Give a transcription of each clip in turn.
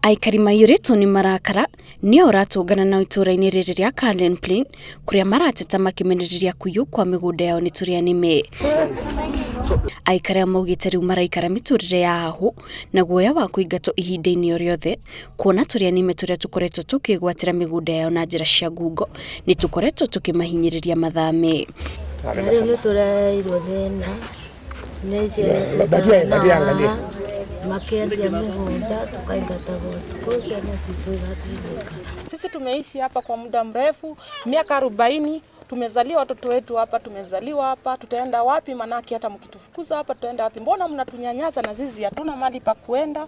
Aikari maiyũrĩtwo nĩ marakara nĩo ũratũngana nao itũũra-inĩ rĩrĩ rĩa Cullen Plain kũrĩa marateta makĩmenereria kũiywo kwa mĩgũnda yao nĩ tũrĩa nĩme. Aikari aya maugĩte rĩu maraikara mĩtũrĩre ya hahũ na guoya wa kũingatwo ihinda-inĩ o rĩothe kuona tũrĩa nĩme tũrĩa tũkoretwo tũkĩgwatĩra mĩgũnda yao na njĩra cia ngungo nĩ tũkoretwo tũkĩmahinyĩrĩria mathame. Na rĩu nĩ tũreheirwo thĩna nĩ ciana tũikaraga nao haha makĩendia mĩgũnda tũkaingatagwo ũtukũ ciana citũ igateithĩka. Sisi tumeishi hapa kwa muda mrefu, miaka 40. Tumezalia watoto wetu hapa, tumezaliwa hapa, tutaenda wapi? Manake hata mkitufukuza hapa tutaenda wapi? Mbona mnatunyanyasa na sisi hatuna mali pa kuenda?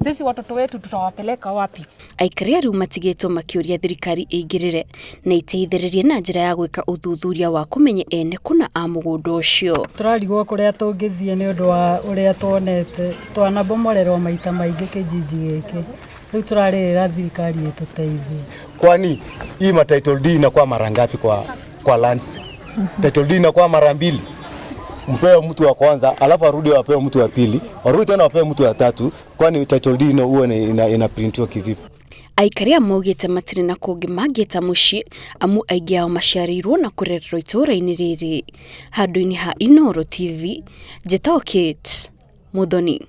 Sisi watoto wetu tutawapeleka wapi? Aikari a rĩu matigĩtwo makĩũria thirikari ĩingĩrĩre na ĩteithĩrĩrie na njĩra ya gwĩka ũthuthuria wa kũmenya ene kũna a mũgũnda ũcio. Tũrarigwo kũrĩa tũngĩthiĩ nĩ ũndũ wa ũrĩa tuonete twanabomorerwo maita maingĩ kijiji gĩkĩ rĩu tũrarĩrĩra thirikari ĩtũteithie. Kwani hii ma title deed inakuwa mara ngapi kwa lands? Title deed inakuwa mara mbili. Mpewe mtu wa kwanza, alafu arudi wapewe mtu wa pili, warudi tena wapewe mtu wa tatu. Kwani title deed ino huwa ina printiwa kivipi? Aikari aya maugĩte matirĩ na kũngĩ mangĩta mũciĩ amu aingĩ ao maciarĩirwo na kũrererwo itũũra-inĩ rĩrĩ. Handũ-inĩ ha Inooro TV, njĩtagwo Kate Muthoni.